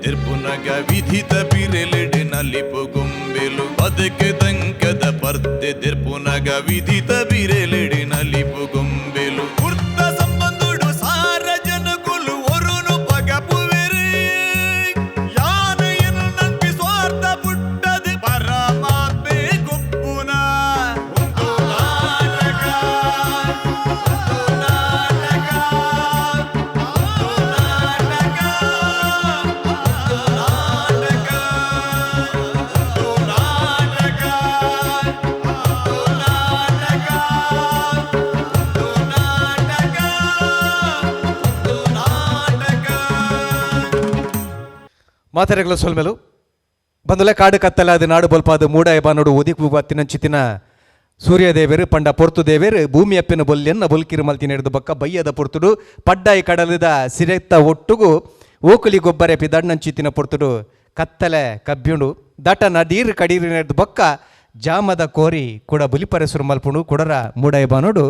ದೆರ್ಪುನಗ ವಿಧಿತ ಪಿರೆಲೆಡೆ ನಲಿಪು ಗೊಂಬೆಲು ಬದುಕು ದಂಕದ ಪರ್ತೆ ದೆರ್ಪುನಗ ವಿಧಿತ ಬಿರೆಲೆಡೆ ನಲಿಪು ಗೊಂಬೆಲು ಕುರ್ತ ಸಂಬಂಧುಡು ಸಾರ ಜನಕುಲು ಒರುನು ಪಗಪುವೆರು ಯಾನ ಎನ್ನು ನಂಬಿ ಸ್ವಾರ್ಥ ಪುಟ್ಟದು ಪರಮಾತ್ಮೆ ಗೊಪ್ಪುನ ಒಂದು ನಾಟಕ ಒಂದು ನಾಟಕ ಒಂದು ನಾಟಕ ಒಂದು ನಾಟಕ ಒಂದು ನಾಟಕ ಒಂದು ನಾಟಕ ಒಂದು ನಾಟಕ ಒಂದು ನಾಟಕ. ಮಾತೆರೆಗಳ ಸೊಲ್ಮೆಲು ಬಂದುಲೆ ಕಾಡು ಕತ್ತಲಾದ ನಾಡು ಬೊಲ್ಪಾದ ಮೂಡಾಯ ಬಾನೋಡು ಒದಿಕು ಬತ್ತಿನಂಚಿತಿನ ಸೂರ್ಯದೇವರು ಪಂಡ ಪೊರ್ತು ದೇವೇರು ಭೂಮಿ ಅಪ್ಪಿನ ಬೊಲ್ಲೆನ್ನ ಬೊಲ್ಕಿರು ಮಲ್ತಿನ ಹಿಡಿದು ಬಕ್ಕ ಬಯ್ಯದ ಪೊರ್ತುಡು ಪಡ್ಡಾಯಿ ಕಡಲದ ಸಿರೆತ್ತ ಒಟ್ಟುಗು ಓಕುಲಿ ಗೊಬ್ಬರ ಪಿದಣ್ಣಂಚಿತಿನ ಪೊರ್ತುಡು ಕತ್ತಲೆ ಕಬ್ಬಿಂಡು ದಟ ನದೀರ್ ಕಡೀರು ಹಿಡಿದು ಬಕ್ಕ ಜಾಮದ ಕೋರಿ ಕೂಡ ಬುಲಿಪರೆ ಸುರು ಮಲ್ಪುಂಡು ಕುಡರ ಮೂಡಾಯ ಬಾನೋಡು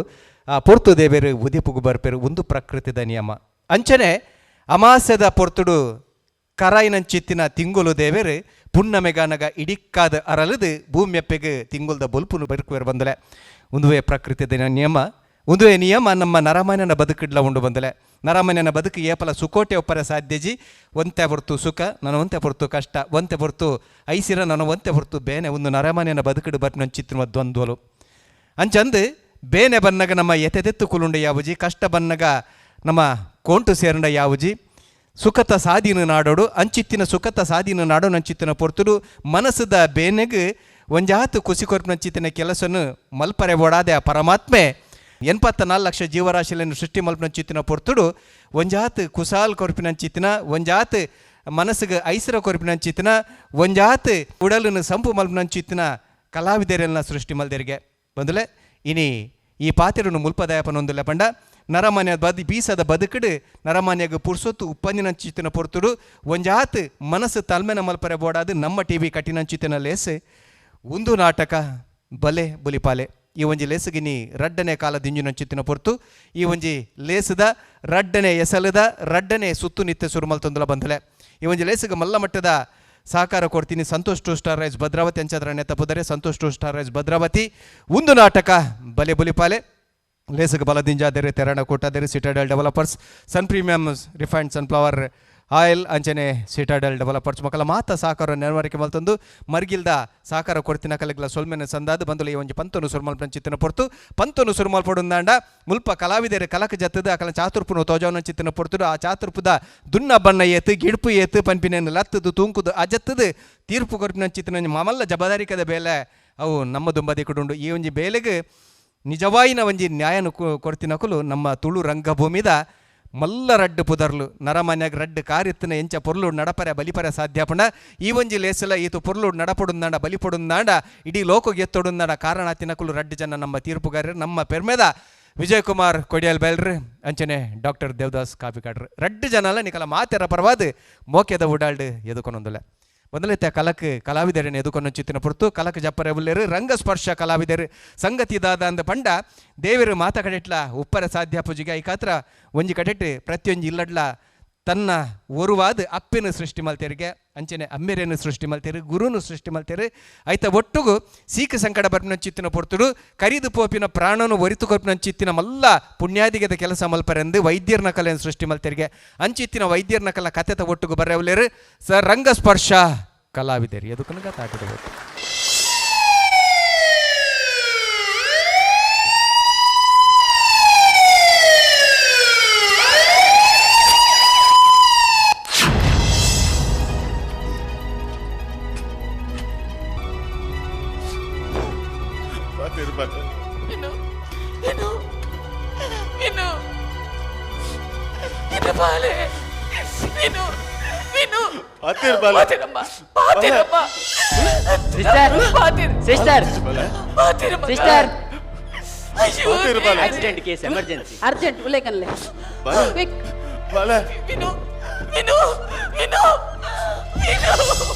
ಆ ಪೊರ್ತು ದೇವೇರು ಉದಿಪುಗು ಬರ್ಪೆರು ಒಂದು ಪ್ರಕೃತಿದ ನಿಯಮ. ಅಂಚನೆ ಅಮಾಸ್ಯದ ಪೊರ್ತುಡು ಕರಾಯಿನಂಚಿತ್ತಿನ ತಿಂಗುಲು ದೇವೇರು ಪುಣ್ಣಮೆಗಾನಗ ಇಡಿಕ್ಕಾದ ಅರಲದು ಭೂಮ್ಯಪ್ಪೆಗೆ ತಿಂಗುಲ್ದ ಬೊಲ್ಪುನು ಬರುಕುವೆರ್ ಬಂದಲೆ. ಒಂದುವೇ ಪ್ರಕೃತಿದ ನಿಯಮ, ಒಂದುವೇ ನಿಯಮ ನಮ್ಮ ನರಮಾನ್ಯನ ಬದುಕಿಡ್ಲ ಉಂಡು ಬಂದಲೆ. ನರಮಾನ್ಯನ ಬದುಕು ಏಪಲ ಸುಕೋಟೆ ಒಪ್ಪರ ಸಾಧ್ಯಜಿ. ಒಂತೆ ಹೊರ್ತು ಸುಖ ನನ್ನ ಒಂತೆ ಹೊರ್ತು ಕಷ್ಟ, ಒಂತೆ ಹೊರ್ತು ಐಸಿರ ನನ್ನ ಒಂತೆ ಹೊರ್ತು ಬೇನೆ ಒಂದು ನರಮಾನ್ಯನ ಬದುಕಿಡು ಬರ್ನಂಚಿತ್ತಿನ ದ್ವಂದ್ವಲು. ಅಂಚಂದು ಬೇನೆ ಬನ್ನಗ ನಮ್ಮ ಎತೆದೆತ್ತು ಕುಲುಂಡ ಯಾವುಜಿ, ಕಷ್ಟ ಬನ್ನಗ ನಮ್ಮ ಕೋಂಟು ಸೇರಂಡ ಯಾವುಜಿ. ಸುಖತ ಸಾದಿನ ನಾಡೋಡು ಅಂಚಿತ್ತಿನ ಸುಖತ ಸಾದಿನ ನಾಡೋ ನಂಚಿತ್ತಿನ ಪೊರ್ತುಡು ಮನಸ್ಸದ ಬೇನೆಗ್ ಒಂಜಾತು ಕುಸಿ ಕೊರ್ಪಿನಂಚಿತ್ತಿನ ಕೆಲಸನು ಮಲ್ಪರೆ ಓಡಾದೆ. ಆ ಪರಮಾತ್ಮೆ 84 ಲಕ್ಷ ಜೀವರಾಶಿಗಳನ್ನು ಸೃಷ್ಟಿ ಮಲ್ಪನಂಚಿತ್ತಿನ ಪೊರ್ತುಡು ಒಂಜಾತ್ ಕುಸಾಲ್ ಕೊರ್ಪಿನಂಚಿತ್ತಿನ, ಒಂಜಾತ್ ಮನಸ್ಸಿಗೆ ಐಸರ ಕೊರ್ಪಿನಂಚಿತ್ತಿನ, ಒಂಜಾತ್ ಉಡಲನ್ನು ಸಂಪು ಮಲ್ಪನಂಚಿತ್ತಿನ ಕಲಾವಿದರೆಲ್ಲ ಸೃಷ್ಟಿ ಮಲ್ದೆರಿಗೆ ಬಂದಲೆ. ಇನಿ ಈ ಪಾತೆರನು ಮುಲ್ಪದಾಯಪನೊಂದುಲ್ಲ ಪಂಡ ನರಮಾನ್ಯ ಬದಿ ಬೀಸದ ಬದುಕಡು ನರಮಾನ್ಯಗ ಪುರ್ಸೊತ್ತು ಉಪ್ಪಂದಿನಂಚಿತ್ತಿನ ಪೊರ್ತುಡು ಒಂಜಾತ್ ಮನಸ್ಸು ತಲ್ಮೆನ ಮಲ್ಪರೆ ಬೋಡಾದು ನಮ್ಮ ಟಿವಿ ಕಟ್ಟಿನಂಚಿತ್ತಿನ ಲೇಸು ಒಂದು ನಾಟಕ ಬಲೆ ಬುಲಿಪಾಲೆ. ಈ ಒಂಜಿ ಲೇಸುಗಿನಿ ರಡ್ಡನೆ ಕಾಲ ದಿಂಜಿನಂಚಿತ್ತಿನ ಪೊರ್ತು ಈ ಒಂಜಿ ಲೇಸದ ರಡ್ಡನೆ ಎಸಲದ ರಡ್ಡನೆ ಸುತ್ತು ನಿತ್ಯ ಸುರುಮಲ್ತೊಂದುಲ ಬಂದಲೆ. ಈ ಒಂಜಿ ಲೇಸುಗೆ ಮಲ್ಲ ಮಟ್ಟದ ಸಹಕಾರ ಕೊಡ್ತೀನಿ Santosh two star rice Bhadravati ಅಂಚಾದ್ರ ನೆತ್ತಪುದರೆ Santosh two star rice Bhadravati. ಒಂದು ನಾಟಕ ಬಲೆ ಬುಲಿಪಾಲೆ ಲೇಸುಗೆ ಬಲದಿಂಜಾದರೆ ತೆರಣ ಕೊಟ್ಟಾದರೆ Citadel developers, Sun premium refined sunflower oil ಅಂಚನೆ ಸಿಟಾಡೆಲ್ ಡೆವಲಪರ್ಸ್ ಮಕ್ಕಳ ಮಾತ ಸಹಕಾರ ನೆರವರಿಕೆ ಮಲ್ತೊಂದು ಮರ್ಗಿಲ್ದ ಸಹಕಾರ ಕೊಡ್ತಿನ ಕಲೆಗ್ಲ ಸೊಲ್ಮೆನ ಸಂದಾದ ಬಂದುಲ. ಈ ಒಂಜಿ ಪಂತನು ಸುರುಮಲ್ ಚಿತ್ತಿನ ಪೊರ್ತು ಪಂತನು ಸುರುಮಲ್ ಪೊಡುಂದಾಂಡ ಮುಲ್ಪ ಕಲಾವಿದರೆ ಕಲಕ ಜತ್ತದ ಅಕಲ ಚಾತುರ್ಪುನು ತೋಜವನ ಚಿತ್ತಿನ ಪೊರ್ತುಡು ಆ ಚಾತುರ್ಪುದ ದುನ್ನ ಬಣ್ಣ ಏತು ಗಿಡ್ಪು ಏತು ಪನ್ಪಿನ ಲತ್ತದು ತೂಂಕುದು ಅಜತ್ತದು ತೀರ್ಪು ಕೊರ್ಪಿನ ಚಿತ್ತಿನ ಮಮಲ್ಲ ಜಬದಾರಿಕದ ಬೇಲೆ ಅವು ನಮ್ಮ ದುಂಬದಿ ಕುಡುಂಡು. ಈ ಒಂಜಿ ಬೇಲೆಗೆ ನಿಜವಾಯಿನ ಒಂಜಿ ನ್ಯಾಯನು ಕೊಡ್ತಿನಕುಲು ನಮ್ಮ ತುಳು ರಂಗಭೂಮಿದ ಮಲ್ಲ ರಡ್ಡು ಪುದರ್ಲು ನರಮಾನ್ಯಾಗ ರಡ್ಡು ಕಾರಿತ್ತಿನ ಎಂಚ ಪೊರ್ಲು ನಡಪರೆ ಬಲಿಪರೆ ಸಾಧ್ಯಾಪಣ ಈ ಒಂಜಿ ಲೇಸಲ ಈತು ಪೊರ್ಲು ನಡಪೊಡುಂದಾಂಡ ಬಲಿಪೊಡುಂದಾಂಡ ಇಡೀ ಲೋಕಗೆ ಎತ್ತೊಡುಂದಾಂಡ ಕಾರಣ ತಿನಕುಲು ರಡ್ಡು ಜನ ನಮ್ಮ ತೀರ್ಪುಗಾರರು ನಮ್ಮ ಪೆರ್ಮೆದ ವಿಜಯ್ ಕುಮಾರ್ ಕೊಡಿಯಲ್ ಬೇಲ್ರು ಅಂಚನೆ ಡಾಕ್ಟರ್ ದೇವದಾಸ್ ಕಾಪಿಕಾಡ್ರು ರಡ್ಡು ಜನಲ ನಿಕಲ ಮಾತೆರ ಪರವಾದ ಮೋಕೆದ ಉಡಾಲ್ಡು ಎದುಕೊನೊಂದುಲ. ಮೊದಲೈತೆ ಕಲಕ್ ಕಲಾವಿದರನ್ನು ಎದುಕೊಂಡು ಚಿತ್ತಿನ ಪೊರ್ತು ಕಲಕ್ ಜಪ್ಪರೆ ಉಲ್ಲೇರು ರಂಗಸ್ಪರ್ಶ ಕಲಾವಿದರು ಸಂಗತಿ ದಾದ ಅಂದ ಪಂಡ ದೇವರು ಮಾತ ಕಡೆಟ್ಲ ಉಪ್ಪರ ಸಾಧ್ಯ ಪೂಜೆಗೆ ಈ ಕಾತ್ರ ಒಂಜಿ ಕಡೆಟ್ ಪ್ರತಿಯೊಂಜಿ ಇಲ್ಲಡ್ಲ ತನ್ನ ಒರುವಾದ ಅಪ್ಪಿನ ಸೃಷ್ಟಿ ಮಲ್ತೇರಿಗೆ ಅಂಚನೆ ಅಮ್ಮೆರೇನು ಸೃಷ್ಟಿ ಮಲ್ತೇರು ಗುರುನು ಸೃಷ್ಟಿ ಮಲ್ತೇರು ಐತ ಒಟ್ಟುಗು ಸೀಕ ಸಂಕಟ ಬರ್ಪಿನ ಚಿತ್ತಿನ ಪೊರ್ತುಡು ಕರಿದು ಪೋಪಿನ ಪ್ರಾಣನು ಒರಿತು ಕೊರ್ಪಿನ ಚಿತ್ತಿನ ಮಲ್ಲ ಪುಣ್ಯಾದಿಗದ ಕೆಲಸ ಮಲ್ಪರೆಂದು ವೈದ್ಯರ್ನ ಕಲೆಯನ್ನು ಸೃಷ್ಟಿ ಮಲ್ತೇರಿಗೆ ಅಂಚಿತ್ತಿನ ವೈದ್ಯರ್ನ ಕಲ ಕತೆತ ಒಟ್ಟುಗು ಬರೆಯವಲೇರು ಸ ರಂಗಸ್ಪರ್ಶ ಕಲಾವಿದರು ಎದಕ್ಕೂ ತಾಟಿಡಬೇಕು. ಇನ್ನು ಇನ್ನು ಇನ್ನು ಇನ್ನು ಬಾಲೆ ಇನ್ನು ಇನ್ನು ಪಾತಿರ್ ಬಾಲೆ. ಪಾತಿರಮ್ಮ ಪಾತಿರಮ್ಮ. ಸಿಸ್ಟರ್. ಪಾತಿರ್ ಸಿಸ್ಟರ್. ಪಾತಿರಮ್ಮ. ಸಿಸ್ಟರ್. ಅಯ್ಯೋ ಪಾತಿರ್ ಬಾಲೆ. Accident case emergency. ಅರ್ಜೆಂಟ್ ಉಲ್ಲೇಖನ್ಲೆ ಕ್ವಿಕ್. ಬಾಲೆ. ವಿನು ವಿನು ವಿನು ವಿನು.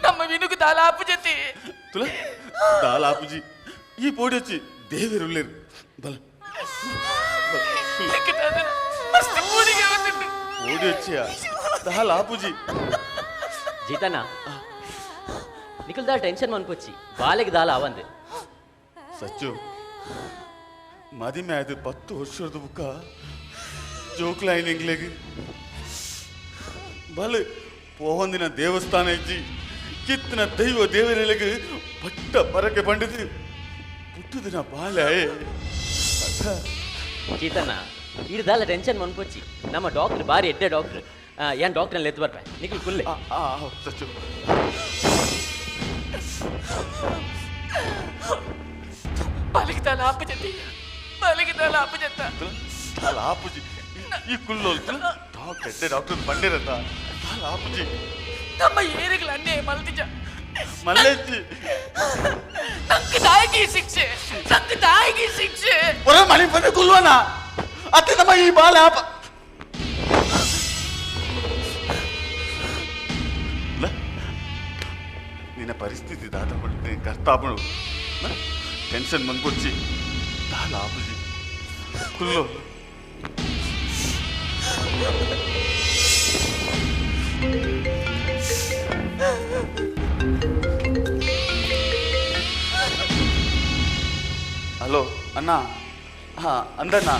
ನಮ್ಮ ವಿನುಗ್ ದಾಲ ಆಪುಜತಿ. ತುಲ ದಾಲ ಆಪುಜಿ. ಈ ಪೋಡಿಯೊಚ್ಚಿ ದೇವರು ಉಳ್ಳೇರು ಬಲ ಮಸ್ತ್ ಪೂಡಿಗೆ ಬಂದಿಟ್ಟು ಪೋಡಿಯೊಚ್ಚಿಯ ದಾಲ ಆಪುಜಿ ಜೀತಣ್ಣ ನಿಖಲ್ ದಾಲ್ ಟೆನ್ಷನ್ ಮನ್ಪೊಚ್ಚಿ ಬಾಲೆಗೆ ದಾಲ ಅವಂದು ಸಚ್ಚು ಮದಿಮೆ ಆಯ್ತು 10 ವರ್ಷದ ಬುಕ್ಕ ಜೋಕ್ಲೈನ್ ಎಂಗ್ಲೆಗ್ ಬಲ ಪೋಹೊಂದಿನ ದೇವಸ್ಥಾನ ಇಜ್ಜಿ ಕಿತ್ತಿನ ದೈವ ದೇವರೆಲೆಗ್ ಪಟ್ಟ ಪರಕೆ ಪಂಡಿತು ಪುಟ್ಟುದಿನ ಬಾಲೆ ಚೀತಣ್ಣ ಇಡ್ದಾಲ ಟೆನ್ಷನ್ ಮನ್ಪೊಚ್ಚಿ ನಮ್ಮ ಡಾಕ್ಟರ್ ಬಾರಿ ಎಡ್ಡೆ ಡಾಕ್ಟರ್ ಏನ್ ಡಾಕ್ಟರ್ ಎತ್ತು ಬರ್ಪೆ ನಿಖಲ್ ಕುಲ್ಲೆ ಸಚ್ಚು ಬಾಲಿಗೆ ಆಪು ಜೊತೆ ಬಾಲಿಗೆ ಆಪು ಜೊತೆ ದಾಲ ಆಪುಜಿ ಈ ಕುಲ್ಲೋಲ್ತು ಡಾಕ್ಟರ್ ಎಡ್ಡೆ ಡಾಕ್ಟರ್ ಬಂಡಿರತ್ತ ದಾಲ ಆಪುಜಿ ನಮ್ಮ ಏರಿಗಳ ಅನ್ಯಾಯ ಮಲ್ತಿಜ ಮಲ್ಲೆಜ್ಜಿ ನಂಗೆ ತಾಯಿಗೆ ಶಿಕ್ಷೆ ನಂಗೆ ತಾಯಿಗೆ ಶಿಕ್ಷೆ ಒರ ಮನೆ ಬಂದು ಕುಲ್ವನ ಅತ್ತೆ ನಮ್ಮ ಈ ಬಾಲ ಆಪ ನಿನ್ನ ಪರಿಸ್ಥಿತಿ ದಾದ ಕರ್ತಾಪಣು ಟೆನ್ಷನ್ ಬಂದ್ಕೊಚ್ಚಿ ದಾಲ ಆಪುಜಿ ಕುಲ್ಲೋ ಹಲೋ ಅಣ್ಣ ಹಾಂ ಅಂದಣ್ಣ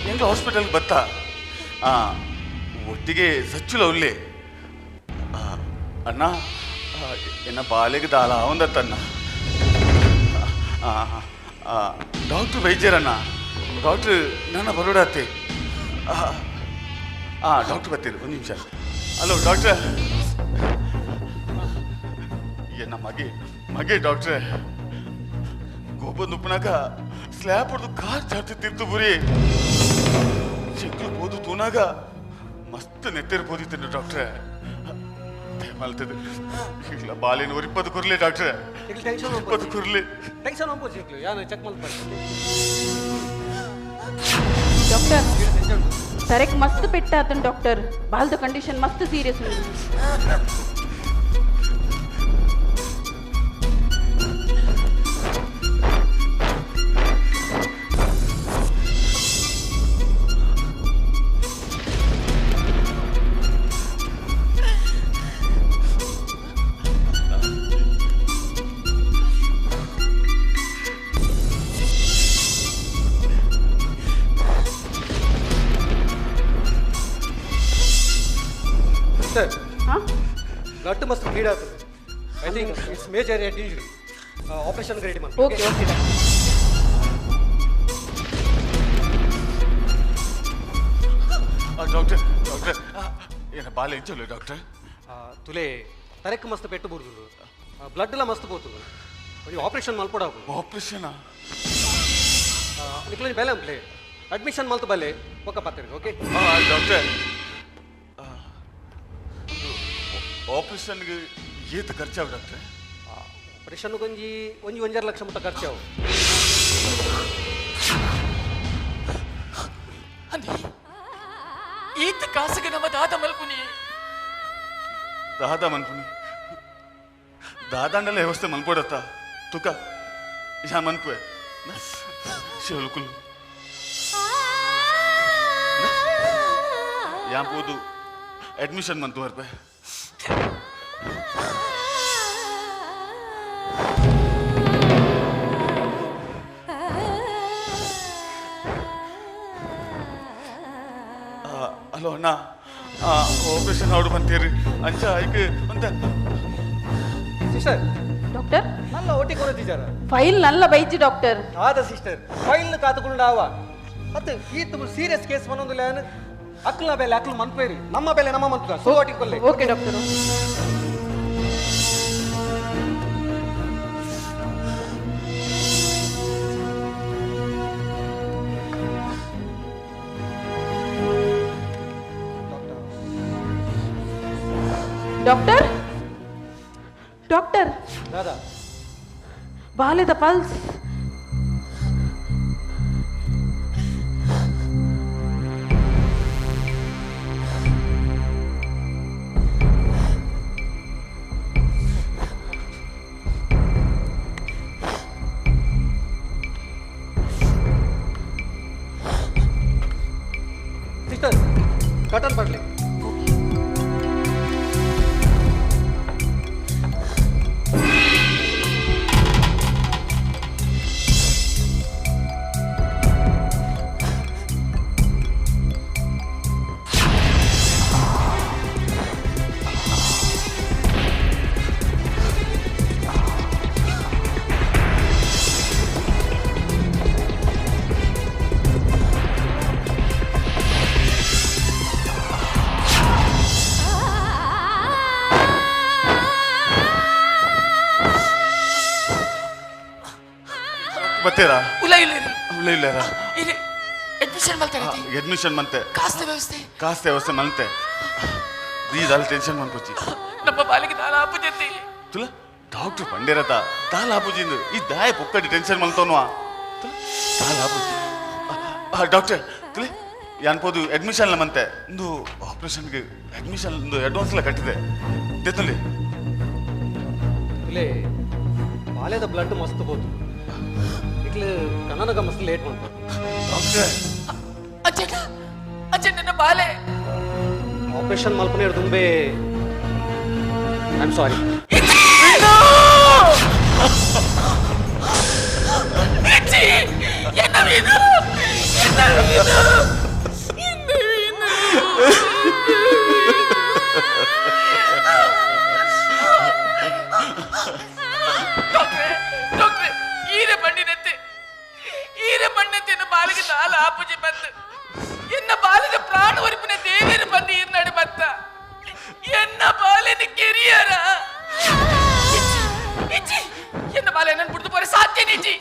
ಹೆಂಗೆ ಹಾಸ್ಪಿಟಲ್ಗೆ ಬತ್ತಾ ಹಾಂ ಒಟ್ಟಿಗೆ ಸಚ್ಚುಲ ಉಳ್ಳೆ ಅಣ್ಣ ಎನ್ನ ಬಾಲೆಗೆ ದಾಲ ಅವಂದತ್ತಣ್ಣ ಡಾಕ್ಟ್ರ್ ವೈದ್ಯರಣ್ಣ ಡಾಕ್ಟ್ರ್ ನನ್ನ ಬರೋಡಾತೆ ಹಾಂ ಡಾಕ್ಟ್ರ್ ಬರ್ತೀರಿ ಒಂದು ನಿಮಿಷ ಹಲೋ ಡಾಕ್ಟ್ರೆ ಎನ್ನ ಮಗೆ ಮಗೆ ಡಾಕ್ಟ್ರೆ ಗೋಪಂದು ಉಪ್ಪನಾಗ ಸ್ಲ್ಯಾಬ್ ಹೊಡೆದು ಕಾರ್ ಚಾರ್ತಿ ತಿರ್ತು ಬುರಿ ಚೆಕ್ಲು ಪೋದು ತೂನಾಗ ಮಸ್ತ್ ನೆತ್ತೆರು ಪೋದಿತ್ತೇನೆ ಡಾಕ್ಟ್ರೆ ಮಲ್ತದೆ ಇಲ್ಲ ಬಾಲಿನ ಒರಿಪ್ಪದು ಕುರ್ಲಿ ಡಾಕ್ಟ್ರೆ ಟೆನ್ಷನ್ ಇಪ್ಪತ್ತು ಕುರ್ಲಿ ಟೆನ್ಷನ್ ಒಂಪೊಚ್ಚಿ ಯಾನು ಚೆಕ್ ಮಲ್ಪರೆ ಡಾಕ್ಟರ್ ತರೆಕ್ ಮಸ್ತ್ ಪೆಟ್ಟ ಆತನ್ ಡಾಕ್ಟರ್ ಬಾಲ್ದ ಕಂಡೀಷನ್ ಮಸ್ತ್ ಸೀರಿಯಸ್ ಉಂಟು. ಸರ್ ಹಾ ಬ್ಲಡ್ ಮಸ್ತ್ ಬ್ಲೀಡ್ ಆಗ್ತದೆ. I think it's major head injury. Operation ready ಮಾಡಿ. Okay okay doctor. Doctor doctor ಏನ ಬಾಲೆ ಎಂಚಲ್ಲ ಡಾಕ್ಟರ್ ತುಲೆ ತರೆಕ್ ಮಸ್ತ್ ಪೆಟ್ಟು ಬುರ್ದು ಬ್ಲಡ್ ಎಲ್ಲ ಮಸ್ತ್ ಪೋತುಂಡು ಆಪರೇಷನ್ ಮಲ್ಪಡಾಕು ಆಪರೇಷನ್ ನಿಕ್ಲೊಂಜಿ ಬೆಲೆ ಅಂಪ್ಲೆ ಅಡ್ಮಿಷನ್ ಮಲ್ತು ಬಲ್ಲೆ ಒಕ್ಕ ಪತ್ತಿರಿ ಓಕೆ ಡಾಕ್ಟರ್ ಆಪರೇಷನ್ಗೆ ಏತ್ ಖರ್ಚಾವ ಡಾಕ್ಟರ್? ಆಪರೇಷನ್ ಒಂಜಿ ಒಂಜಿ ಒಂಜರ ಲಕ್ಷ ಮುಟ್ಟ ಖರ್ಚಾವು. ಅಂದಿ ಈತ ಕಾಸಿಗೆ ನಮ್ಮ ದಾದ ಮಲ್ಪುನಿ ದಾದಾ ಮನ್ಪುನಿ ದಾದಾಂಡಲ ವ್ಯವಸ್ಥೆ ಮನ್ಪೋಡತ್ತ ತುಕ ಯಾ ಮನ್ಪುವೆ ಶಿವಲುಕುಲ್ ಯಾ ಪೋದು ಅಡ್ಮಿಷನ್ ಮಂತು ಬರ್ಪೆ. ಹಲೋ ಅಣ್ಣ ಆಪರೇಷನ್ ಆಡು ಬಂತೀರಿ ಅಂಚ ಐಕ್ ಅಂತ ಸಿಸ್ಟರ್ ಡಾಕ್ಟರ್ ನಲ್ಲ ಒಟ್ಟಿ ಕೊರತಿಜಾರ ಫೈಲ್ ನಲ್ಲ ಬೈಜಿ ಡಾಕ್ಟರ್. ಆದ ಸಿಸ್ಟರ್ ಫೈಲ್ ಕಾತುಕೊಂಡು ಆವ ಅತ್ತು ಈತ ಸೀರಿಯಸ್ ಕೇಸ್ ಬಂದೊಂದಿಲ್ಲ ಅಕ್ಲ ಬೆಲೆ ಅಕ್ಲು ಮನ್ಪೇರಿ ನಮ್ಮ ಬೆಲೆ ನಮ್ಮ ಮನ್ಪುಗ ಸೊ ಒಟ್ಟಿ ಕೊಲ್ಲೆ. Okay doctor. Doctor doctor Dada ಬಾಲೆದ pulse ಬತ್ತೀರಾ? ಉಲ್ಲ ಇಲ್ಲ. ಉಲ್ಲ ಇಲ್ಲಾರ? ಇಲ್ಲಿ ಅಡ್ಮಿಷನ್ ಮಾಡ್ತಾರೆ. ಅಡ್ಮಿಷನ್ ಮಂತೆ. ಕಾಸ್ತ ವ್ಯವಸ್ಥೆ? ಕಾಸ್ತ ವ್ಯವಸ್ಥೆ ಮಂತೆ. ದಾಲ ಟೆನ್ಷನ್ ಮನ್ಪೊಚ್ಚಿ. ನಮ್ಮ ಬಾಲಿಗೆ ದಾಲ ಆಪುಜತಿ. ತುಲ ಡಾಕ್ಟರ್ ಪಂಡೇರತ ದಾಲ ಆಪುಜಿಂದು. ಈ ದಾಯ ಪೊಕ್ಕಡಿ ಟೆನ್ಷನ್ ಮಲ್ತೋನ್ವಾ ದಾಲ ಆಪುಜಿ. ಡಾಕ್ಟರ್ ತುಲೆ ಯಾನ್ ಪೋದು ಅಡ್ಮಿಷನ್ ಮಂತೆ. ಒಂದು ಆಪರೇಷನ್ಗೆ ಅಡ್ಮಿಷನ್ ಒಂದು ಅಡ್ವಾನ್ಸ್ ಎಲ್ಲ ಕಟ್ಟಿದೆ ದೇತುಲಿ. ಇಲ್ಲೇ ಬಾಲ್ಯದ ಬ್ಲಡ್ ಮಸ್ತ್ ಬೋದು ಇಕ್ಲು ಕನ್ನಡಕ ಮಸ್ತ್ ಲೇಟ್ ಉಂಟು. ಡಾಕ್ಟರ್. ಅಜ್ಜಣ್ಣ, ಅಜ್ಜಣ್ಣ ಬಾಲೆ. ಆಪರೇಷನ್ ಮಲ್ಪನೆ ದುಂಬೆ I am sorry. ಡಾಕ್ಟ್ರೆ, ಡಾಕ್ಟ್ರೆ, ಈರೆ ಬಣ್ಣಿನಂತೆ ಈರೆ ಬಣ್ಣಂತೆ ಎನ್ನ ಬಾಲಿಗೆ ದಾಲ ಆಪುಜಿ ಬಂದು ಎನ್ನ ಬಾಲಿದ ಪ್ರಾಣ ಒರಿಪಿನ ದೇವೇರು ಬಂದು ಈರ್ನಾಡು ಬತ್ತ ಎನ್ನ ಬಾಲಿನ ಕೆರಿಯರ ಇಚ್ಚಿ ಎನ್ನ ಬಾಲೆ ನನ್ನ ಬಿಡ್ದು ಪೋರೆ ಸಾಧ್ಯ ನಿಜಿ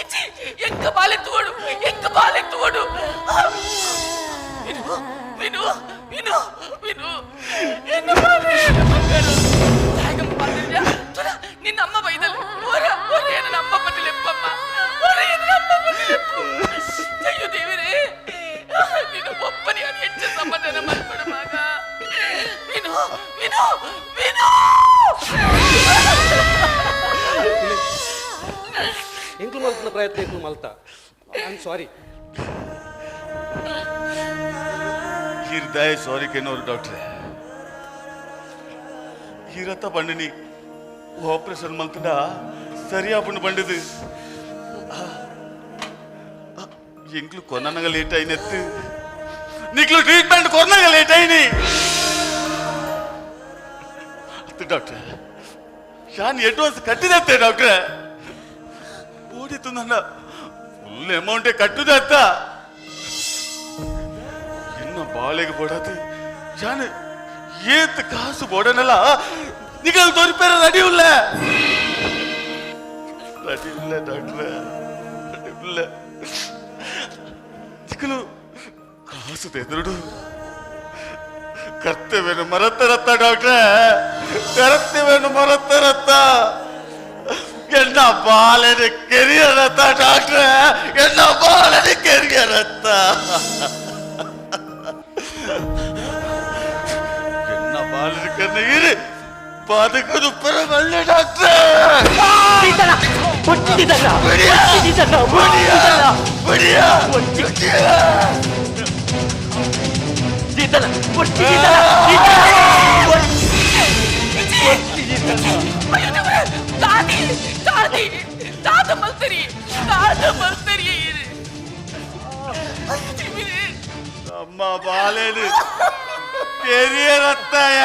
ಇಚ್ಚಿ. ಎಂಕ ಬಾಲೆ ತೋಡು, ಎಂಕ ಬಾಲೆ ತೋಡು. ವಿನು, ವಿನು, ವಿನು, ವಿನು, ಎನ್ನ ಬಾಲೆ, ಎನ್ನ ಮಕ್ಕಳು ತಾಯಿಗಮ್ಮ ಬಾಲಿದ್ಯಾ ತುಲ ನಿನ್ನ ಅಮ್ಮ ಬೈದಲ್ಲ. ಹೊರ ಹೊರ, ನನ್ನ ಅಮ್ಮ ಬದಲೆಪ್ಪಮ್ಮ, ಹೊರ, ಎನ್ನ ಅಮ್ಮ ಬದಲೆಪ್ಪು. ಅಯ್ಯೋ ದೇವರೇ, ನೀನು ಒಬ್ಬನೇ ಅದು ಹೆಚ್ಚು ಸಮಾಧಾನ ಮಾಡ್ಬೇಡ ಮಗ. ವಿನು, ವಿನು, ವಿನು. ಎಂಕ್ಲು ಮಲ್ತನ ಪ್ರಯತ್ನ ಎಂಕ್ಲು ಮಲ್ತ. I am sorry. ಹೃದಯ ಸಾರಿ ಕೆನೋರು ಡಾಕ್ಟ್ರೆ. ಹೀರತ್ತ ಬಂಡಿನಿ ಆಪರೇಷನ್ ಮಲ್ತಂಡ ಸರಿಯಾಪುಂಡು ಬಂಡಿದು. ಎಂಕ್ಲು ಕೊನ್ನನಗ ಲೇಟ್ అయినెత్తు నీకు ట్రీట్మెంట్ కొన్నాక లేట్ అయిని ಅತ್ತು ಡಾಕ್ಟ್ರೆ. ಯಾನ್ ಅಡ್ವಾನ್ಸ್ ಕಟ್ಟಿದತ್ತೆ ಡಾಕ್ಟ್ರೆ. ಓಡಿತ್ತು ನನ್ನ ಫುಲ್ ಅಮೌಂಟೇ ಕಟ್ಟುದತ್ತ. ಇನ್ನು ಬಾಳೆಗೆ ಬೋಡದು ಯಾನ್ ಏತ್ ಕಾಸು ಬೋಡನಲ್ಲ. ನಿಗಲ್ ತೋರಿಪೇರ ರೆಡಿ ಇಲ್ಲ, ರೆಡಿ ಇಲ್ಲ ಡಾಕ್ಟ್ರೆ, ರೆಡಿ ಇಲ್ಲ. ನಿಗಲು ಕಾಸು ತೆದುರುಡು ಕರ್ತವ್ಯನು ಮರತರತ್ತ ಡಾಕ್ಟ್ರೆ, ಕರ್ತವ್ಯನು ಮರತರತ್ತ. ಎನ್ನ ಬಾಲನ ಕೆರಿಯರತ್ತ ಡಾಕ್ಟ್ರೆ, ಎನ್ನ ಬಾಲನ ಕೆರಿಯರತ್ತ. ಎನ್ನ ಬಾಲನ ಕಣ್ಣೀರು ಬದುಕದು ಪರಮಲ್ಲ ಡಾಕ್ಟ್ರೆ. ಅಯ್ಯೋ ದೇವ್ರೇ, ತಾತಿ ತಾತಿ ತಾತ ಮಲ್ತರಿ, ತಾತ ಮಲ್ತರಿ. ಅಯ್ಯೋ ದೇವ್ರೇ. ನಮ್ಮ ಬಾಲೇನು ಕೆರಿಯರತ್ತಾಯ.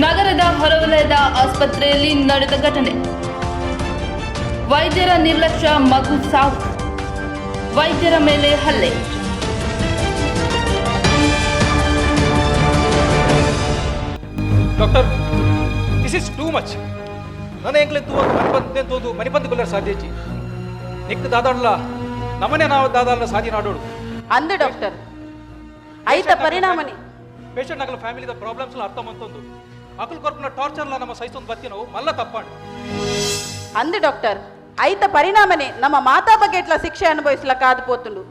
ನಗರದ ಹೊರವಲಯದ ಆಸ್ಪತ್ರೆಯಲ್ಲಿ ನಡೆದ ಘಟನೆ. ವೈದ್ಯರ ನಿರ್ಲಕ್ಷ್ಯ, ಮಗು ಸಾವು, ವೈದ್ಯರ ಮೇಲೆ ಹಲ್ಲೆ. Doctor, this is too much. ನನ್ನ ಎಂಕ್ಲೆ ತೂವಕ್ ಮನಿಪಂದೆ ತೋದು ಮನಿಪಂದ್ ಕೊಲ್ಲರ್ ಸಾಧ್ಯಚಿ ನಿಕ್ ದಾದಾಡ್ಲ ನಮನೆ ನಾವು ದಾದಾಡ್ಲ ಸಾಧಿ ನಾಡೋಡು. ಅಂದು ಡಾಕ್ಟರ್, ಐತ ಪರಿಣಾಮನೆ. ಪೇಷಂಟ್ ನಗಲ ಫ್ಯಾಮಿಲಿದ ಪ್ರಾಬ್ಲಮ್ಸ್ ಅರ್ಥ ಮಂತೊಂದು ಅಕುಲ್ ಕೊರ್ಪುನ ಟಾರ್ಚರ್ಲ ನಮ್ಮ ಸಹಿಸೊಂದು ಬತ್ತಿ ನಾವು ಮಲ್ಲ ತಪ್ಪಾಂಡ್. ಅಂದು ಡಾಕ್ಟರ್, ಐತ ಪರಿಣಾಮನೆ ನಮ್ಮ ಮಾತಾ ಬಗೆಟ್ಲ ಶಿಕ್ಷೆ ಅನುಭವಿಸ್ಲಕ್ಕ ಆದ್ ಪೋತುಂಡು.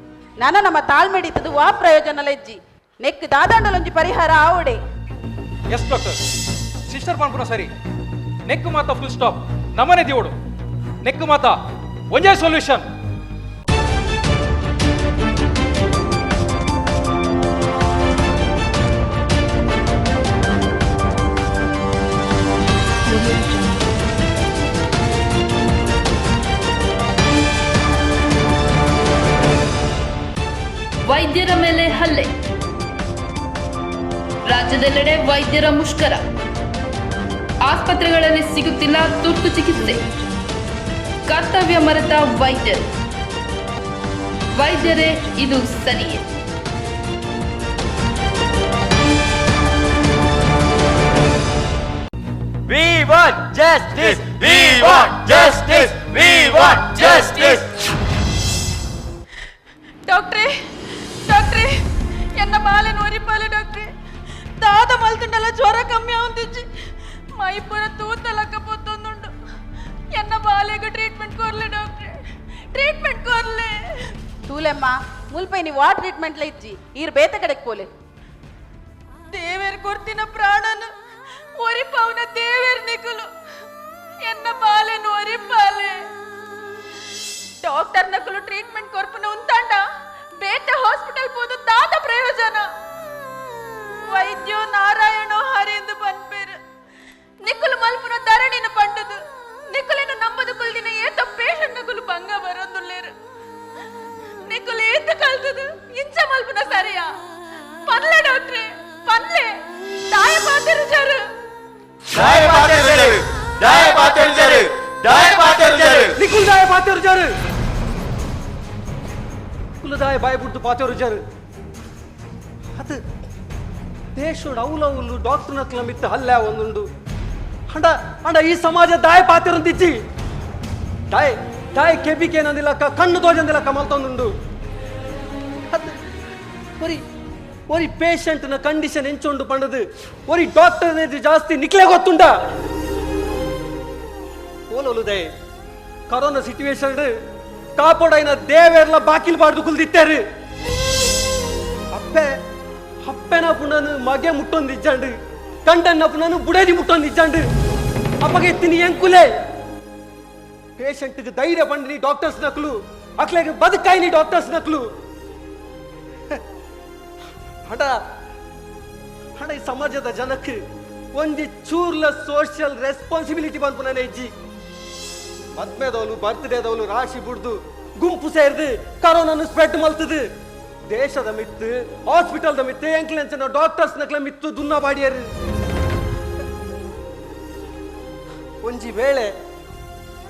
ನನ ನಮ್ಮ ತಾಳ್ಮೆಡಿತದು ವಾ ಪ್ರಯೋಜನ ಲೆಜ್ಜಿ. ನೆಕ್ ದಾದಾಂಡಲೊಂಜಿ ಪರಿಹಾರ ಆವಡೆ. ಎಸ್ ಡಾಕ್ಟರ್, ಸಿಸ್ಟರ್ ಪನ್ಪುನ ಸರಿ. ನೆಕ್ ಮಾತ ಫುಲ್ ಸ್ಟಾಪ್ ನಮನೆ ದಿವೋಡು. ನೆಕ್ ಮಾತ ಒಂಜೇ ಸೊಲ್ಯೂಷನ್. ವೈದ್ಯರ ಮೇಲೆ ಹಲ್ಲೆ. ರಾಜ್ಯದೆಲ್ಲೆಡೆ ವೈದ್ಯರ ಮುಷ್ಕರ. ಆಸ್ಪತ್ರೆಗಳಲ್ಲಿ ಸಿಗುತ್ತಿಲ್ಲ ತುರ್ತು ಚಿಕಿತ್ಸೆ. ಕರ್ತವ್ಯ ಮರೆತ ವೈದ್ಯರು. ವೈದ್ಯರೇ, ಇದು ಸರಿಯೇ? We want justice. We want justice. We want justice. ಡಾಕ್ಟ್ರೇ, ಡಾಕ್ಟ್ರೇ, ಎನ್ನ ಬಾಲೆನ್ ಒರಿಪಾಲೆ ಡಾಕ್ಟ್ರೇ. ದಾದ ಮಲ್ತುಂಡಲ ಜ್ವರ ಕಮ್ಮಿ ಆವಂತಿಜ್ಜಿ, ಮೈ ಪೂರ ತೂತಲಕ್ಕ ಪೊತ್ತೊಂದುಂಡು. ಎನ್ನ ಬಾಲೆಗ್ ಟ್ರೀಟ್ಮೆಂಟ್ ಕೊರ್ಲೆ ಡಾಕ್ಟ್ರೇ, ಟ್ರೀಟ್ಮೆಂಟ್ ಕೊರ್ಲೆ. ತೂಲೆಮ್ಮ, ಮುಲ್ಪೈ ನೀವು ವಾ ಟ್ರೀಟ್ಮೆಂಟ್ಲ ಇಜ್ಜಿ, ಈರ್ ಬೇತೆ ಕಡೆಗೆ ಪೋಲೆ. ದೇವೇರ್ ಕೊರ್ತಿನ ಪ್ರಾಣನ ಒರಿಪಾವನ ದೇವೇರ್ ನಿಕುಲು, ಎನ್ನ ಬಾಲೆನ್ ಒರಿಪಾಲೆ. ಡಾಕ್ಟರ್ ನಕಲು ಟ್ರೀಟ್ಮೆಂಟ್ ಕೊರ್ಪುನ ಉಂತಾಂಡ ಬೇತೆ ಹಾಸ್ಪಿಟಲ್ ಪೋದು ದಾದ ಪ್ರಯೋಜನ? ವೈದ್ಯೋ ನಾರಾಯಣೋ ಹರಿ ಎಂದು ಪನ್ಪೇರು. ನಿಕ್ಕುಲು ಮಲ್ಪುನ ಧರಣಿನ ಪಂಡದು ನಿಕ್ಕುಲಿನ ನಂಬದು ಕುಲ್ದಿನ ಏತ ಪೇಷಂಟ್ ನಕುಲು ಭಂಗ ಬರೋದುಲ್ಲೇರು. ನಿಕ್ಕುಲು ಏತ ಕಲ್ತದು ಇಂಚ ಮಲ್ಪುನ ಸರಿಯಾ? ಪನ್ಲೆ ಡಾಕ್ಟ್ರೆ, ಪನ್ಲೆ. ದಾಯ ಪಾತೆರುಜಾರು. ದಾಯ ಪಾತೆರುಜಾರು, ದಾಯ ಪಾತೆರುಜಾರು, ದಾಯ ಪಾತೆರುಜಾರು. ನಿಕುಲ್ ದಾಯ ಪಾತೆರುಜಾರು, ಕುಲದಾಯ ಬಾಯಿ ಬಿಡ್ದು ಪಾತೆರುಜಾರು. ಅದು ದೇಶೋಡು ಅವಲವುಲು ಡಾಕ್ಟರ್ ನಕ್ಲ ಮಿತ್ತ ಹಲ್ಲೆ ಒಂದುಂಡು. ಅಂಡ ಅಂಡ ಈ ಸಮಾಜ ದಾಯ ಪಾತೆರಂತಿಚ್ಚಿ ದಾಯ್ ದಾಯ್ ಕೆಬಿಕೇನಂದಿಲ್ಲಕ್ಕ ಕಣ್ಣು ತೋಜಂದಿಲ್ಲಕ್ಕ ಮಲ್ತೊಂದುಂಡು. ಅದು ಒರಿ ಒರಿ ಪೇಷಂಟ್ನ ಕಂಡೀಷನ್ ಎಂಚುಂಡು ಪಂಡದು ಒರಿ ಡಾಕ್ಟರ್ ಜಾಸ್ತಿ ನಿಕ್ಲೆ ಗೊತ್ತುಂಡ. ಓಲೋಲುದೆ ಕರೋನಾ ಸಿಚುವೇಶನ್ ಕಾಪಾಡೈನ ದೇವೇರ್ಲ ಬಾಕಿಲ್ ಬಾರ್ದು ಕುಲ್ದಿತ್ತಾರು. ಅಪ್ಪೆ ಅಪ್ಪೆನ ಪುನನು ಮಗೆ ಮುಟ್ಟೊಂದು ಇಜ್ಜಾಂಡು, ಕಂಡನ್ನ ಪುನನು ಬುಡೇದಿ ಮುಟ್ಟೊಂದು ಇಜ್ಜಾಂಡು. ಅಪ್ಪಗೆ ಎತ್ತಿನಿ ಎಂಕುಲೆ ಪೇಷಂಟ್ಗೆ ಧೈರ್ಯ ಬಂಡಿನಿ ಡಾಕ್ಟರ್ಸ್ ನಕಲು, ಅಕ್ಲೆಗೆ ಬದುಕಾಯಿನಿ ಡಾಕ್ಟರ್ಸ್ ನಕಲು. ಹಣ ಹಣ ಈ ಸಮಾಜದ ಜನಕ್ಕೆ ಒಂಜಿ ಚೂರ್ಲ ಸೋಷಿಯಲ್ ರೆಸ್ಪಾನ್ಸಿಬಿಲಿಟಿ ಬಂದ್ಪುನೇ ಇಜ್ಜಿ. ಮದ್ಮೆದವಳು ಬರ್ತ್ಡೇದವಳು ರಾಶಿ ಬುಡ್ದು ಗುಂಪು ಸೇರ್ದು ಕರೋನಾನು ಸ್ಪ್ರೆಡ್ ಮಲ್ತದು. ದೇಶದ ಮಿತ್ತು ಹಾಸ್ಪಿಟಲ್ದ ಮಿತ್ತು ಎಂಕ್ಲೆಂಚನ ಡಾಕ್ಟರ್ಸ್ ನಕ್ಲ ಮಿತ್ತು ದುನ್ನ ಬಾಡಿಯರು. ಒಂಜಿ ವೇಳೆ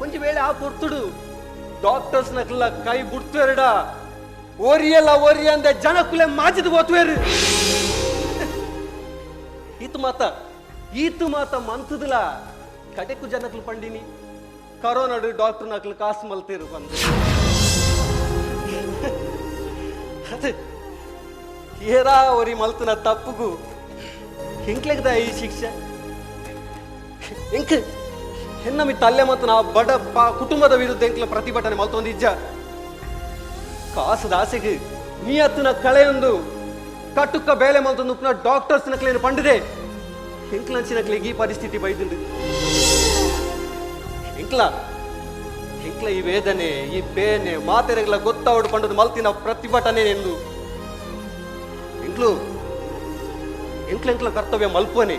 ಒಂಜಿ ವೇಳೆ ಆ ಪೊರ್ತುಡು ಡಾಕ್ಟರ್ಸ್ ನಕ್ಲ ಕೈ ಬುಡ್ತುವೆರಡ ಓರಿಯಲ್ಲ ಓರಿ ಅಂದೆ ಜನಕುಲೆ ಮಾಜಿದ್ ಹೋತುವೆರು. ಈತು ಮಾತ ಈತು ಮಾತ ಮಂತದಲ ಕಡೆಕು ಜನಕ್ಲು ಪಂಡಿನಿ ಕರೋನಾಡು ಡಾಕ್ಟರ್ ನಕ್ಲು ಕಾಸು ಮಲ್ತಿರು ಬಂದು. ಅದೇ ಏರಾ ಒರಿ ಮಲ್ತನ ತಪ್ಪುಗು ಎಂಕ್ಲೆಗ್ದ ಈ ಶಿಕ್ಷೆ? ಎಂಕ್ ಹೆನ್ನಮಿ ತಲ್ಲೆ ಮತ್ತು ನಾ ಬಡ ಕುಟುಂಬದ ವಿರುದ್ಧ ಎಂಕ್ಲ ಪ್ರತಿಭಟನೆ ಮಲ್ತೊಂದಿಜ್ಜ. ಕಾಸು ದಾಸೆಗೆ ನಿಯತ್ತಿನ ಕಳೆಯೊಂದು ಕಟ್ಟುಕ್ಕ ಬೇಲೆ ಮಲ್ತೊಂದು ಉಪ್ನ ಡಾಕ್ಟರ್ಸ್ ನಕ್ಲೇನು ಪಂಡಿದೆ ಎಂಕ್ಲಂಚಿನಕ್ಲಿಗೆ ಈ ಪರಿಸ್ಥಿತಿ ಬೈದುಂಡು. ಎಂಕ್ಲ ಎಂಕ್ಲ ಈ ವೇದನೆ ಈ ಬೇನೆ ಮಾತೆರೆಗ್ಲ ಗೊತ್ತಾವಡು ಪಂಡದು ಮಲ್ತಿನ ಪ್ರತಿಭಟನೆ ಎಂದು ಎಂಕ್ಲು ಎಂಕ್ಲ ಎಂಕ್ಲ ಕರ್ತವ್ಯ ಮಲ್ಪನೆ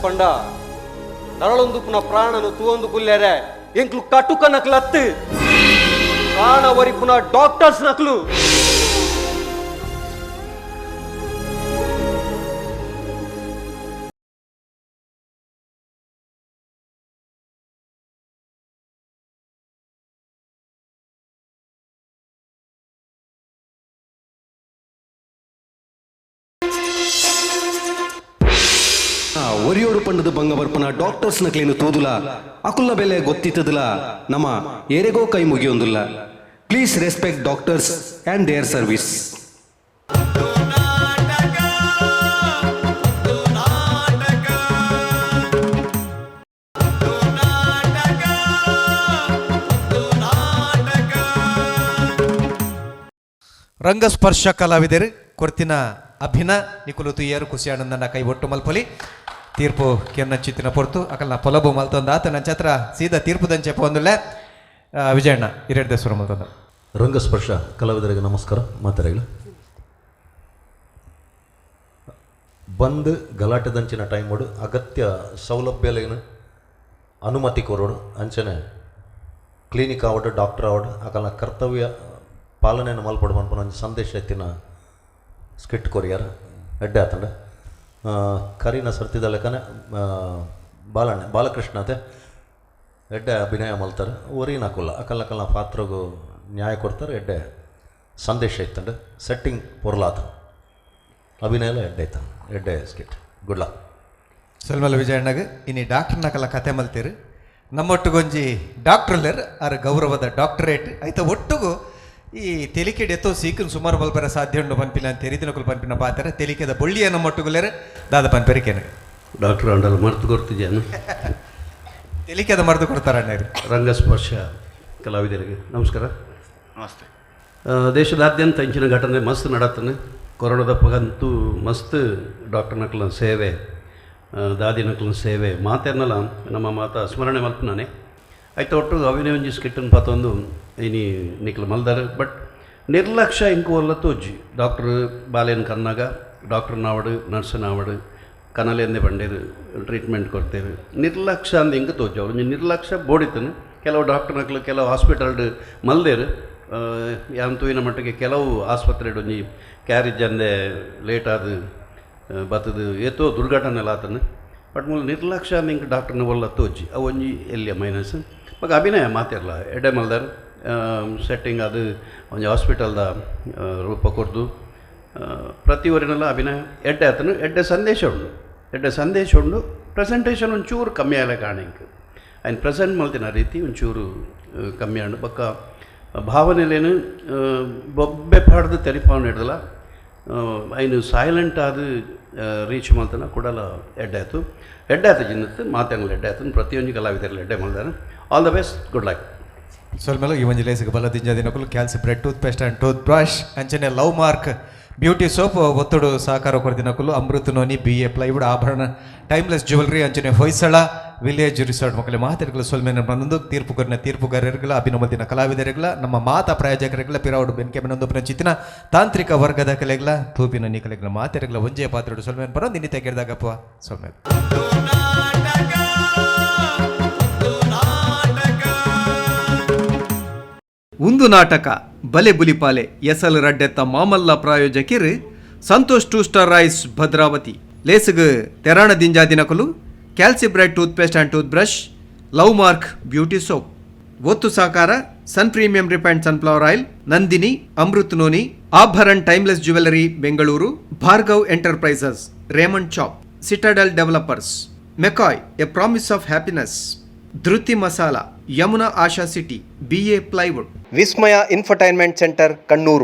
ಪಂಡ ನರಳೊಂದು ಪುನ ಪ್ರಾಣನು ತೂವೊಂದು ಕುಲ್ಲೇರೆ ಎಂಕ್ಲು ಕಟುಕ ನಕ್ಲತ್ತು ಪ್ರಾಣ ವರಿ ಪುನಃ ಡಾಕ್ಟರ್ಸ್ ನಕ್ಲು. ಒರಿಯೋಡು ಪಂಡದು ಬಂಗ ಬರ್ಪನ ಡಾಕ್ಟರ್ಸ್ ನಕ್ಲೇನು ತೋದುಲ ಅಕುಲ್ಲ ಬೆಲೆ ಗೊತ್ತಿತ್ತದಲ ನಮ್ಮ ಏರೆಗೋ ಕೈ ಮುಗಿಯೊಂದುಲ್ಲ. Please respect doctors and their service. ರಂಗಸ್ಪರ್ಶ ಕಲಾವಿದರು ಕೊರ್ತಿನ ಅಭಿನ ನಿಕುಲು ತುಯ್ಯರು ಖುಷಿಯಾನಂದನ ಕೈ ಒಟ್ಟು ಮಲ್ಪಲಿ ತೀರ್ಪು ಕೆನ್ನ ಚಿತ್ತಿನ ಪೊರ್ತು ಅಕಲ್ನ ಪೊಲಬು ಮಲ್ತೊಂದು ಆತ ನನ್ನ ಛತ್ರ ಸೀದಾ ತೀರ್ಪು ದಂಚೆ ಪೊಂದುಲ್ಲೆ. ವಿಜಯಣ್ಣ ಹಿರೇಡ್ ದೇಶ್ವರ ಮಲ್ತೊಂದು. ರಂಗಸ್ಪರ್ಶ ಕಲಾವಿದರಿಗೆ ನಮಸ್ಕಾರ. ಮಾತಾಡಲು ಬಂದ್ ಗಲಾಟೆದಂಚಿನ ಟೈಮೋಡು ಅಗತ್ಯ ಸೌಲಭ್ಯಲೇನು ಅನುಮತಿ ಕೊರೋಡು ಅಂಚನೆ ಕ್ಲಿನಿಕ್ ಆವಡು ಡಾಕ್ಟರ್ ಆವಡು ಅಕಲ್ನ ಕರ್ತವ್ಯ ಪಾಲನೆಯನ್ನು ಮಲ್ಪಡು ಪನ್ಪುನ ಒಂಜಿ ಸಂದೇಶ ಎತ್ತಿನ ಸ್ಕಿಟ್ ಕೊರಿಯರ್ ಎಡ್ಡೆ ಆತಂಡ. ಕರಿನ ಸರ್ತಿದ ಲೆಕ್ಕನೆ ಬಾಲಣ್ಣ ಬಾಲಕೃಷ್ಣತೆ ಎಡ್ಡೆ ಅಭಿನಯ ಮಲ್ತಾರೆ. ಒರಿನ ಅಕುಲ್ಲ ಅಕಲ್ ಅಕಲ್ನ ಪಾತ್ರಗೂ ನ್ಯಾಯ ಕೊಡ್ತಾರೆ. ಎಡ್ಡೆ ಸಂದೇಶ ಇತ್ತಂಡು ಸೆಟ್ಟಿಂಗ್ ಪೊರ್ಲಾತ ಅಭಿನಯ ಎಲ್ಲ ಎಡ್ಡೆ ಇತ್ತ ಎಡ್ಡೆ ಸ್ಕಿಟ್. Good luck. ಸೊಲ್ಮಲ ವಿಜಯಣ್ಣಗ್ ಇನಿ ಡಾಕ್ಟರ್ನ ಕಲ ಕತೆ ಮಲ್ತೀರು. ನಮ್ಮೊಟ್ಟುಗೊಂಜಿ ಡಾಕ್ಟ್ರಲ್ಲರ್ ಆರ್ ಗೌರವದ ಡಾಕ್ಟರೇಟ್ ಐತ ಒಟ್ಟುಗು ಈ ತೆಲಿಕೆಡ್ ಎತ್ತೋ ಸೀಕನ್ ಸುಮಾರು ಬಲ್ಬರ ಸಾಧ್ಯ ಉಂಡು ಪನ್ಪಿನ ತೆರಿದಿನಕುಲು ಪನ್ಪಿನ ಪಾತ್ರ ತೆಲಿಕೆದ ಬೊಳ್ಳಿಯ ನಮ್ಮೊಟ್ಟುಗುಲೇರ್ ದಾದ ಪನ್ಪೆರಿಕೆನ. ಡಾಕ್ಟರ್ ಅಂಡಲ್ ಮರ್ತು ಕೊಡ್ತಿದ್ದೇನೆ. ತೆಲಿಕೆದ ಮರ್ದು ಕೊಡ್ತಾರ ಅಣ್ಣರು. ರಂಗಸ್ಪರ್ಶ ಕಲಾವಿದರಿಗೆ ನಮಸ್ಕಾರ. ನಮಸ್ತೆ. ದೇಶದಾದ್ಯಂತ ಇಂಚಿನ ಘಟನೆ ಮಸ್ತ್ ನಡತನೆ. ಕೊರೋನಾದ ಪಗಂತೂ ಮಸ್ತ್ ಡಾಕ್ಟರ್ನಕ್ಲ ಸೇವೆ, ದಾದಿನಕ್ಲ ಸೇವೆ ಮಾತೆರ್ನಲ ನಮ್ಮ ಮಾತ ಸ್ಮರಣೆ ಮಲ್ಪನಾನೆ ಆಯ್ತು. ಒಟ್ಟು ಅವಿನೇ ಒಂಜಿ ಸ್ಕಿಟ್ಟನ್ ಪಾತೊಂದು ಇನಿ ನಿಕ್ಲ ಮಲ್ದಾರ. ಬಟ್ ನಿರ್ಲಕ್ಷ್ಯ ಇಂಕು ಒಲ್ಲ ತೋಜಿ. ಡಾಕ್ಟ್ರ್ ಬಾಲೇನು ಕನ್ನಾಗ ಡಾಕ್ಟರ್ ನಾವಡು ನರ್ಸ್ ನಾವಡು ಕನಲೆಂದೇ ಬಂಡೇರು ಟ್ರೀಟ್ಮೆಂಟ್ ಕೊಡ್ತೇವೆ. ನಿರ್ಲಕ್ಷ್ಯ ಅಂದ ಹಿಂಗೆ ತೋಜಿ ಅವರು ಒಂಜಿ ನಿರ್ಲಕ್ಷ್ಯ ಬೋಡಿತನು. ಕೆಲವು ಡಾಕ್ಟರ್ನಕ್ಲು ಕೆಲವು ಹಾಸ್ಪಿಟಲ್ಡ್ ಮಲ್ದೇರು ಯಾನ್ ತೂಯಿನ ಮಟ್ಟಿಗೆ ಕೆಲವು ಆಸ್ಪತ್ರೆಡ್ ಒಂಜಿ ಕ್ಯಾರೇಜ್ ಅಂದೆ ಲೇಟ್ ಆದ ಬತ್ತದು ಏತೋ ದುರ್ಘಟನೆ ಆತನು. ಬಟ್ ಮೂಲ ನಿರ್ಲಕ್ಷ್ಯ ಅಂದ ಹಿಂಗೆ ಡಾಕ್ಟರ್ನ ಒಲ್ಲ ತೋಜಿ ಅವು ಒಂಜಿ ಎಲ್ಲಿಯ ಮೈನಸ್. ಬೊಕ ಅಭಿನಯ ಮಾತಿರಲ್ಲ ಎಡ್ಡೆ ಮಲ್ದಾರ್. ಸೆಟ್ಟಿಂಗ್ ಅದು ಒಂಜಿ ಹಾಸ್ಪಿಟಲ್ದ ರೂಪ ಕೊರ್ದು ಪ್ರತಿ ಊರಿನೆಲ್ಲ ಅಭಿನಯ ಎಡ್ಡೆ ಆತನು. ಎಡ್ಡೆ ಸಂದೇಶ ಉಂಡು, ಎಡ್ಡೆ ಸಂದೇಶ ಉಂಡು. ಪ್ರೆಸೆಂಟೇಷನ್ ಒಂಚೂರು ಕಮ್ಮಿ ಆಯ್ಲೆ ಕಾಣಿಂಕ್ ಆಯ್ನ್ ಪ್ರೆಸೆಂಟ್ ಮಲ್ತಿನ ರೀತಿ ಒಂಚೂರು ಕಮ್ಮಿ ಆಂಡು. ಬೊಕ್ಕ ಭಾವನೆಲೇನು ಬೊಬ್ಬೆ ಪಾಡ್ದು ತೆರಿಪಾವನ್ ಹಿಡ್ದಲ್ಲ ಐನು ಸೈಲೆಂಟ್ ಆದ ರೀಚ್ ಮಲ್ತನ ಕೂಡಲ ಎಡ್ಡೆ ಆಯ್ತು. ಎಡ್ಡೆ ಆಯ್ತು ಜಿನ್ನತ್ತು ಮಾತಾಡಲ್ಲ ಎಡ್ಡೆ ಆಯ್ತು. ಪ್ರತಿಯೊಂದು ಕಲಾವಿದರಲ್ಲಿ ಎಡ್ಡೆ ಮಲ್ದಾರ. All the best, good luck. ಸೊಲ್ಮೆಲ ಈ ಒಂಜಿ ಲೇಸಿಗೆ ಬಲ ದಿಂಜ ದಿನಕುಲು ಕ್ಯಾಲ್ಸಿ bread toothpaste and toothbrush ಅಂಚನೆ ಲವ್ ಮಾರ್ಕ್ ಬ್ಯೂಟಿ ಸೋಪ್ ಒತ್ತಡು ಸಹಕಾರ ಕೊರ್ದಿನಕುಲು Amrit noni B A plywood Abharana timeless jewellery ಅಂಚನೆ ಹೊಯ್ಸಳ ವಿಲೇಜ್ ರಿಸಾರ್ಟ್ ಮಕ್ಕಳ ಮಾತೆರ್ಗಳ ಸೊಲ್ಮೆನ ಬಂದು ತೀರ್ಪು ಕೊರಿನ ತೀರ್ಪುಗಾರರಿಗಳ ಅಭಿನಮದಿನ ಕಲಾವಿದರಿಗಳ ನಮ್ಮ ಮಾತಾ ಪ್ರಾಯೋಜಕರಿಗಳ ಪಿರಾವುಡು ಬೆನ್ಕೆ ಬೆನೊಂದು ಚಿತ್ತಿನ ತಾಂತ್ರಿಕ ವರ್ಗದ ಕಲೆಗಳ ತೂಪಿನ ನಿಕಲೆಗಳ ಮಾತೆರ್ಗಳ ಒಂಜೇ ಪಾತ್ರಡು ಸೊಲ್ಮೆನ ಬರೋ ನಿನ್ನೆ ತೆಗೆದಾಗಪ್ಪ ಸೊಲ್ಮೆ. ಒಂದು ನಾಟಕ ಬಲೆ ಬುಲಿಪಾಲೆ ಎಸಲ್ ರಡ್ಡೆತ್ತ ಮಾಮಲ್ಲ ಪ್ರಾಯೋಜಕಿರ್ Santosh two star rice Bhadravati ಲೇಸುಗು ತೆರಾಣ ದಿಂಜಾ ದಿನಕುಲು ಕ್ಯಾಲ್ಸಿ bread toothpaste and toothbrush love mark beauty soap ಒತ್ತು ಸಾಕಾರ Sun premium refined sunflower oil Nandini Amrit noni Abharan timeless jewellery Bengaluru Bhargav enterprises Raymond chop citadel developers McCoy a promise of happiness Dhriti masala Yamuna Asha city BA plywood Vismaya infotainment centre Kannur.